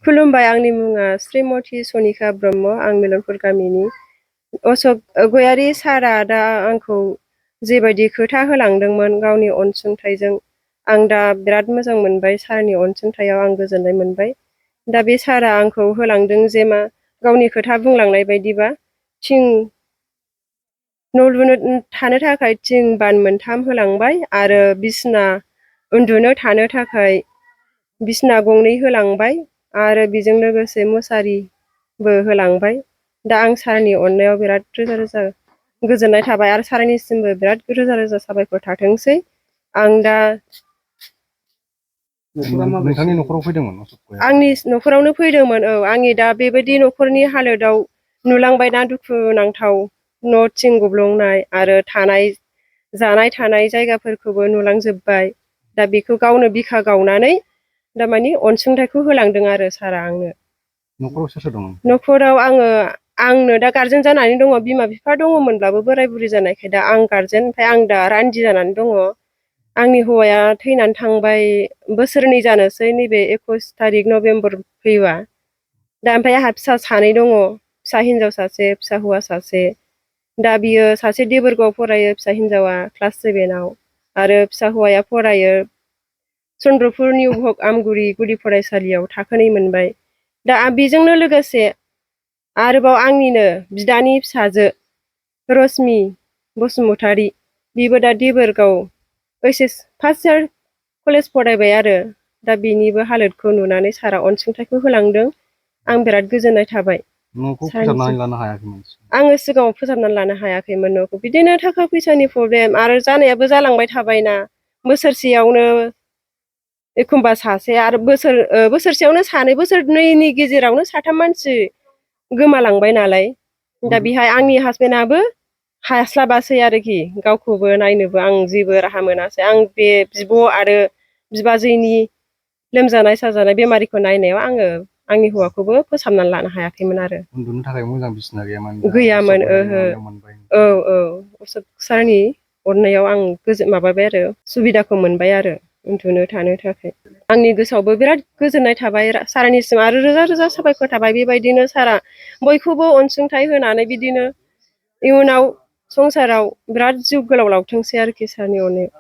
खुलुमबाय, आंनि मुङा श्रीमती सनिका ब्रह्म। आं मिलनपुर गामिनि। अशक गयारि सारआ दा आंखौ जेबायदि खोथा होलांदोंमोन गावनि अनसुंथाइजों, आं दा बिराद मोजां मोनबाय। सारनि अनसुंथायाव आं गोजोननाय मोनबाय। दा बे सारआ आंखौ होलांदों जे मा गावनि खोथा बुंलांनाय बायदिबा थिं न' लुनो थानो थाखाय थिं बान 3 होलांबाय आरो बिसना उन्दुनो थानो थाखाय बिसना 2 होलांबाय आरो बेजों लोगोसे मुसारिबो होलांबाय। दा आं सारनि अननायाव बिराद रोजा रोजा गोजोननाय थाबाय आरो सारनिसिमबो बिराद रोजा रोजा साबायखर थाथोंसै। आं दा नोंथांनि न'खराव फैदोंमोन? आंनि न'खरावनो फैदोंमोन। औ, आंनि दा बेबायदि न'खरनि हालोदाव नुलांबायना, दुखुनांथाव न' थिं गब्लंनाय आरो जानाय थानाय जायगाफोरखौबो नुलांजोब्बाय। दा बेखौ गावनो बिखा गावनानै दामानि अनसुंथाइखौ होलांदों आरो सारआ आंनो। न'खराव सोर सोर दङ? न'खराव आंनो दा गार्जेन जानानै दङ। बिमा बिफा दङमोनब्लाबो बोराय बुरि जानायखाय दा आं गार्जेन, ओमफ्राय आं दा रान्दि जानानै दङ। आंनि हौवाया थैनानै थांबाय, बोसोरनै जानोसै नैबे 21 तारिख नभेम्बर फैबा। दा ओमफ्राय आंहा फिसा 2 दङ, फिसा हिनजाव सासे, फिसा हौवा सासे। दा बियो सासे देबोरगाव फरायो, फिसा हिनजावा क्लास 7आव, आरो फिसा हौवाया फरायो चन्द्रपुर निउ हक आमगुरि गुदि फरायसालियाव थाखो 2 मोनबाय। दा बेजोंनो लोगोसे आरोबाव आंनिनो बिदानि फिसाजो रश्मि बसुमतारी, बिबो दा देबोरगाव HS फार्स्ट इयार कलेज फरायबाय आरो। दा बेनिबो हालोदखौ नुनानै सारआ अनसुंथाइखौ होलांदों। आं बिराद गोजोननाय थाबाय। न'खौ फोसाबनानै लानो हायाखैमोन? आङो सिगाङाव फोसाबनानै लानो हायाखैमोन न'खौ। बिदिनो थाखा फैसानि प्रब्लेम आरो जानायाबो जालांबाय थाबायना। बोसोरसेयावनो एखमबा सासे आरो बोसोरसेयावनो 2, बोसोरनैनि गेजेरावनो 3 मानसि गोमालांबाय नालाय। दा बेहाय आंनि हासबेन्डआबो हास्लाबासै आरोखि, गावखौबो नायनोबो आं जेबो राहा मोनासै। आं बे बिब' आरो बिबाजैनि लोमजानाय साजानाय बेमारिखौ नायनायाव आङो आंनि हौवाखौबो फोसाबनानै लानो हायाखैमोन आरो। उन्दुनो थाखाय मोजां बिसिना गैयामोन? गैयामोन, ओहो। औ, अशक सारनि अननायाव आं माबाबाय आरो, सुबिदाखौ मोनबाय आरो उन्दुनो थानो थाखाय। आंनि गोसोआवबो बिराद गोजोननाय थाबाय। सारनिसिम आरो रोजा रोजा साबायखर थाबाय। बेबायदिनो सारआ बयखौबो अनसुंथाइ होनानै बिदिनो इयुनाव संसाराव बिराद जिउ गोलाव लावथोंसै आरोखि सारनि अननायाव।